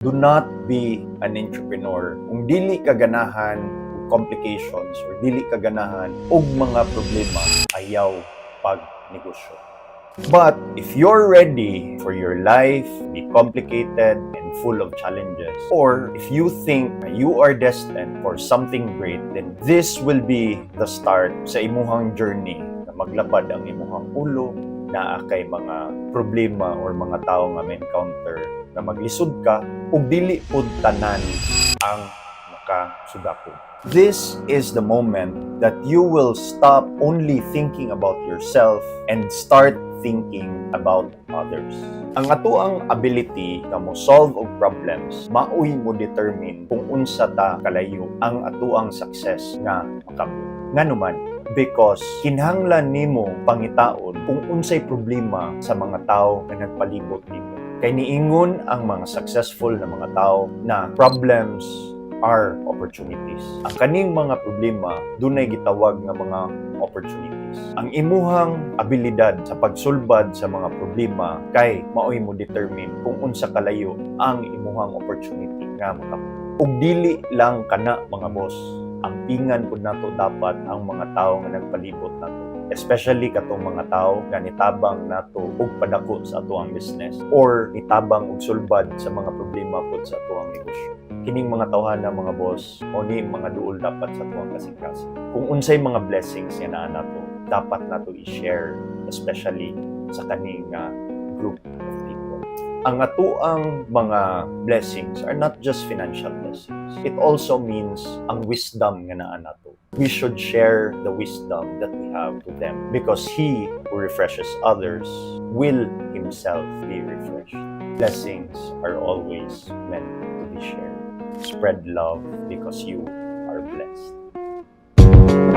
Do not be an entrepreneur kung dili ka ganahan og complications or dili ka ganahan og mga problema. Ayaw pag negosyo. But if you're ready for your life to be complicated and full of challenges, or if you think you are destined for something great, then this will be the start sa imuhang journey na maglabad ang imuhang ulo, naa kay mga problema or mga tao nga ma-encounter na maglisod ka ug dili pud tanan ang makasugakod. This is the moment that you will stop only thinking about yourself and start thinking about others. Ang atoang ability na mo solve og problems maoy mo determine kung unsa ta kalayo ang atoang success nga makabot. Ngano man? Because kinahanglan nimo pangitaon kung unsay problema sa mga tao nga nagpalibot nimo. Kay niingon ang mga successful na mga tao na problems are opportunities. Ang kaning mga problema, dunay gitawag nga mga opportunities. Ang imuhang abilidad sa pagsulbad sa mga problema kay maoy mo determine kung unsa kalayo ang imuhang opportunity nga makabot. Ug dili lang kana, mga boss, ampingan pud nato dapat ang mga tao nga nagpalibot nato, especially katong mga tao nga nitabang nato og padako sa atoang business or nitabang og sulbad sa mga problema pud sa atoang negosyo. Kining mga tawhana, mga boss, mao ni mga duol dapat sa atoang kasing-kasing. Kung unsay mga blessings nga naa nato, dapat nato i-share, especially sa kaning nga group of people. Ang atoang mga blessings are not just financial blessings. It also means ang wisdom nga naa nato. We should share the wisdom that we have to them because he who refreshes others will himself be refreshed. Blessings are always meant to be shared. Spread love because you are blessed.